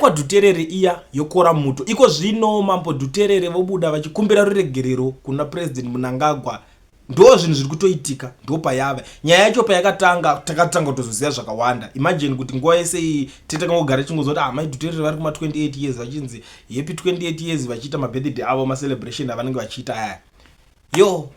yekwaDhuterere iya yokora muto. Iko zvino Mambo Dhuterere vobuda vachikumbira ruregerero kuna President Mnangagwa. Ndo zvinhu zviri kutoitika, ndo payava nyaya yacho. Payakatanga, takatanga kutozoziva zvakawanda. Imagine kuti nguva yese iyi titakangogara tichingonzwa kuti, ah, Mai Dhuterere vari kuma 28 years, vachinzi happy 28 years, vachiita mabirthday avo, macelebration avanenge vachiita aya. Yo,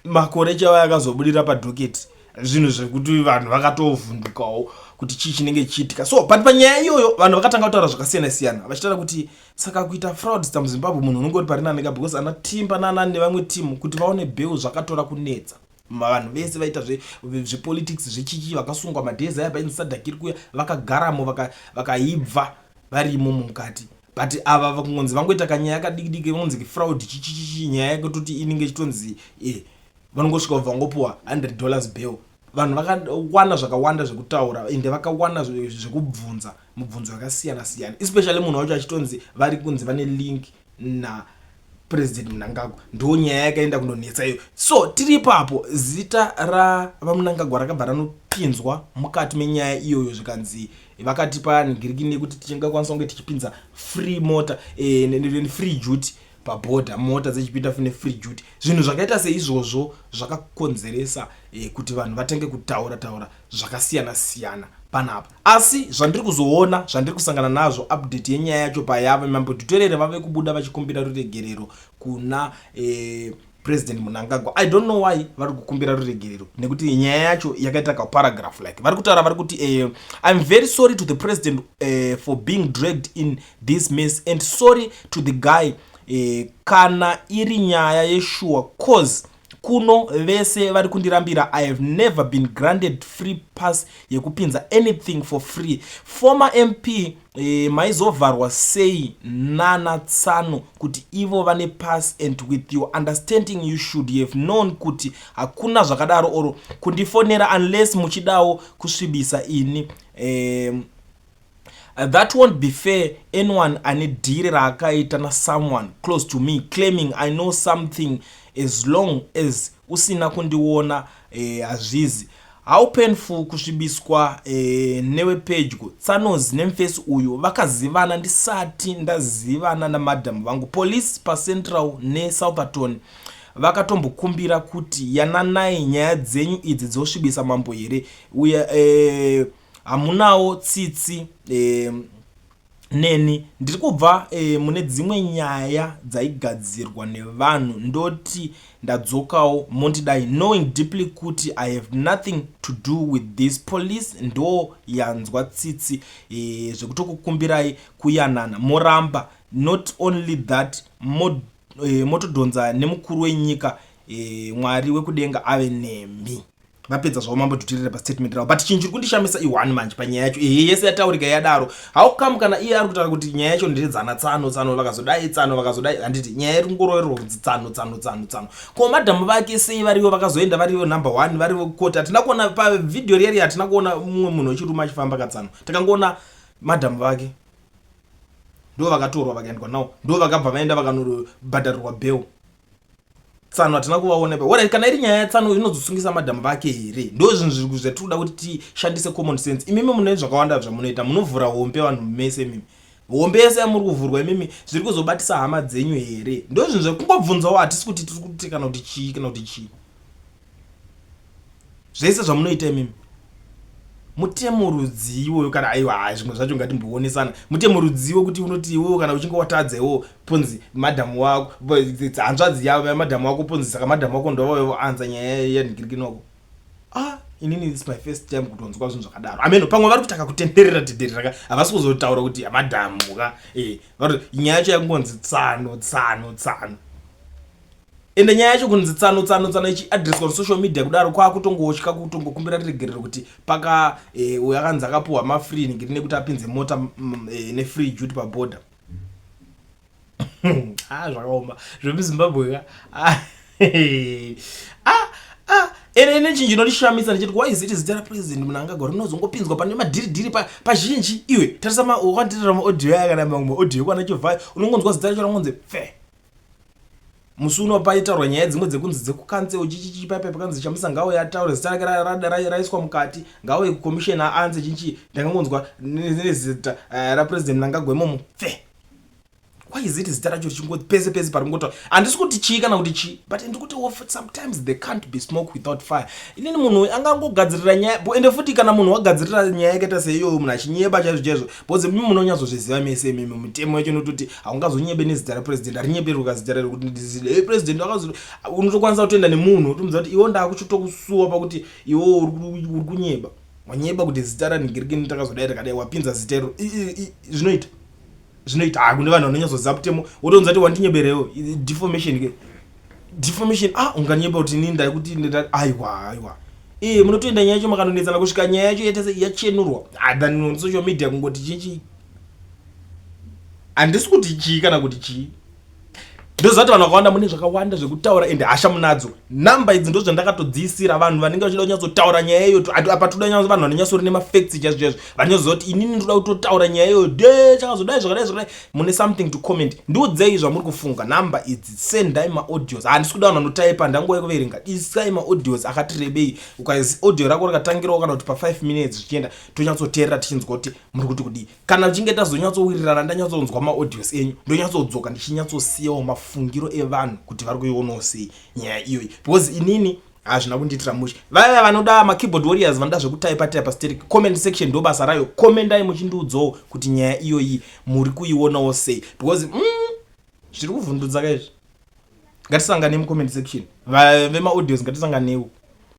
makore chaivo akazobudira padocket, zvinhu zvekuti vanhu vakatovhundukawo kuti chii chinenge chichiitika. So, but panyaya iyoyo vanhu vakatanga kutaura zvakasiyana siyana, vachitaura kuti saka kuita fraudster muZimbabwe munhu unenge uri parinanika, because ana Timba nanani nevamwe timu kuti vaone bail zvakatora kunetsa. Vanhu vese vaita zvepolitics, zvechichi, vakasungwa madhezi aya painzi SADC iri kuya, vakagaramo, vakaibva varimo mukati. But ava vakungonzi vangoita kanyaya kadiki diki, vangonzi fraud, chichichichi, nyaya yekutoti inenge ichitonzi vanongosvika kubva vangopiwa $100 bail. Vanhu vakawana zvakawanda zvekutaura, ende vakawana zvekubvunza mubvunzo yakasiyana siyana, especially munhu wacho achitonzi vari kunzi vane link naPresident Mnangagwa. Ndo nyaya yakaenda kundonetsa iyo. So tiri ipapo, zita ravaMnangagwa rakabva ranopinzwa mukati menyaya iyoyo, zvikanzi vakatipa ngirikini yekuti tichingakwanisa kunge tichipinza free mota free duty pabhodha, mota dzechipinda nefree duty. Zvinhu zvakaita seizvozvo zvakakonzeresa kuti vanhu vatange kutaura taura zvakasiyana siyana panapa. Asi zvandiri kuzoona, zvandiri kusangana nazvo, update yenyaya yacho payava, Mambo Dhuterere vave kubuda vachikumbira ruregerero kuna President Mnangagwa. I don't know why vari kukumbira ruregerero, nekuti nyaya yacho yakaita kaparagraph like vari kutaura, vari kuti, "I'm very sorry to the president for being dragged in this mess and sorry to the guy kana iri nyaya yeshuwa, cause kuno vese vari kundirambira. I have never been granted free pass yekupinza anything for free. Former MP, maizovharwa sei nana tsano kuti ivo vane pass? And with your understanding, you should have known kuti hakuna zvakadaro or kundifonera unless muchidawo kusvibisa ini. That won't be fair. Anyone ane dhiri raakaita nasomeone close to me claiming I know something, as long as usina kundiona, hazvizi. How painful kusvibiswa newepedyo. Tsanos nemufesi uyu vakazivana ndisati ndazivana namadhamu vangu. Police paCentral neSoutherton vakatombokumbira kuti yananai. Nyaya dzenyu idzi dzosvibisa mambo here? Uye hamunawo tsitsi neni. Ndiri kubva mune dzimwe nyaya dzaigadzirwa nevanhu, ndoti ndadzokawo mondidai, knowing deeply kuti I have nothing to do with this. Police ndo yanzwa tsitsi zvekutokukumbirai kuyanana, moramba. Not only that, motodhonza nemukuru wenyika. Mwari wekudenga ave nemi." Vapedza zvavo Mambo Dhuterere pastatement ravo. But chinhu chiri kundishamisa i1 manje panyaya yacho ehe yese yataurika yadaro, how come kana iye ari kutaura kuti nyaya yacho ndedzana tsano, tsano vakazodai, tsano vakazodai, handiti nyaya iri kungoroverwa kunzi tsano, tsano, tsano, tsano? Ko madhamu vake sei varivo vakazoenda varivo number one, varivo koti? Hatina kuona pavhidhiyo riyari, hatina kuona mumwe munhu wechirume achifamba katsano. Takangoona madhamu vake ndo vakatorwa, vakaendwa nawo, ndo vakabva vaenda vakanobhadharirwa bail. Tsano hatina kuvaona. Alright, kana iri nyaya yatsano, inozosungisa madhamu vake here? Ndo zvinhu zviri zvatiri kuda kuti tishandise common sense. Imimi mune zvakawanda zvamunoita, munovhura hombe vanhu mese. Imimi hombe yese yamuri kuvhurwa imimi, zviri kuzobatisa hama dzenyu here? Ndo zvinhu zvekungobvunzawo. Hatisi kuti tiri kuti kana kuti chii, kana kuti chii. Zvese zvamunoita imimi, mutemo rudzi iwoyo? Kana aiwa, hai, zvimwe zvacho ngatimboonesana. Mutemo rudzi wekuti unoti iwewo kana uchinge watadza iwewo, ponzi madhamu wako, hanzvadzi yavo yamadhamu wako, ponzi saka madhamu wako ndovavo anza nyaya yanhikirikinoko? Ah, inini it's my first time kutonzwa zvinhu zvakadaro. Ameno pamwe vari kutaka kutenderera tenderera ka, havasi kuzotaura kuti madhamu ka. Nyaya yacho yakungonzi tsano, tsano, tsano. Ende nyaya yacho kunzi tsano, tsano, tsano, ichiadreswa kusocial media kudaro, kwakutongotya kutongokumbira regerero kuti paka uyo akanzi akapuhwa mafree ningiri nekuti apinze mota nefree duty paborder. Ah, zvakaoma zvemuZimbabwe ka. Ah, ah, ah. Ene ine chinhu chinondishamisa ndichiti, why is it zita raPresident Mnangagwa rinozongopinzwa pane madhiridhiri pazhinji? Iwe tarisa, wakandirira maaudio aya kana mamwe maaudio ekwana Chivhayo, unongonzwa zita racho rangonzi pfe. Musi uno paitaurwa nyaya dzimwe dzekunzi dzekucancel chichichi paipai pakanzi Chamisa ngauye ataure zita rake raiswa mukati ngauye kucommission aanze chinchi ndakangonzwa nezita eh, rapresident Mnangagwa imomo pfe. Why is it zita racho richingo pese pese pari kungotaura? Handisi kuti chii kana kuti chii, but ndiri kuti sometimes there can't be smoke without fire. Inini munhu angangogadzirira nyaya, ende futi kana munhu wagadzirira nyaya yakaita seiyoyo munhu achinyeba chaizvo chaizvo, because mimi munonyatsozviziva mese imimi mitemo yacho inototi haungazonyebe nezita rapresident, harinyeberwi kazita rero kuti hey, president akazo unotokwanisa kutoenda nemunhu wotomudza kuti iwe ndakuchitokusuwa pakuti iwe uri kunyeba. Wanyeba kuti zita ranhingirikini takazodai takadai wapinza zita iro. Zvinoita. Zvinoita ha kune vanhu vanonyatsoziva mutemo wotounza kuti wandinyeberewo deformation ke deformation ah unganyeba kuti inini ndaikuti aiwa aiwa ee munotoenda nyaya yacho makanonetsana kusvika nyaya yacho yaita yachenurwa ah, than on social media kungoti chichi handisi kuti chii kana kuti chii ndoziva kuti vanhu vakawanda mune zvakawanda zvekutaura ende hasha munadzo number idzi ndozvandakatodziisira vanhu vanenge vachida kunyatsotaura nyaya iyo apa toda nyatso vanhu vanonyatsori nemafacts chaizvo chaizvo vanonyatsoziva kuti inini ndoda kutotaura nyaya iyo de chakazodai zvakadai zvakadai mune something to comment ndiudzei zvamuri kufunga number idzi sendai maaudios handisi kuda vanhu vanotaipa ndanguva yekuverenga isai maaudios akati rebei ukazi audio rako rakatangirawo kana kuti pa5 minutes zvichienda tonyatsoteerera tichinzwa kuti muri kuti kudii Kana tichinge tazonyatsowirirana ndanyatsonzwa maaudios enyu ndonyatsodzoka ndichinyatsosiyawo mafungiro evanhu kuti vari kuionawo sei nyaya iyoyi because inini hazvina kundiitira mushe. Vaya vanoda makeyboard warriors vanoda zvekutaipa taipa sterek comment section ndo basa rayo komendai muchindiudzawo kuti nyaya iyoyi muri kuionawo sei because zviri kuvhundutsa ka izvi. Ngatisangane mucomment section vemaaudios ngatisanganewo.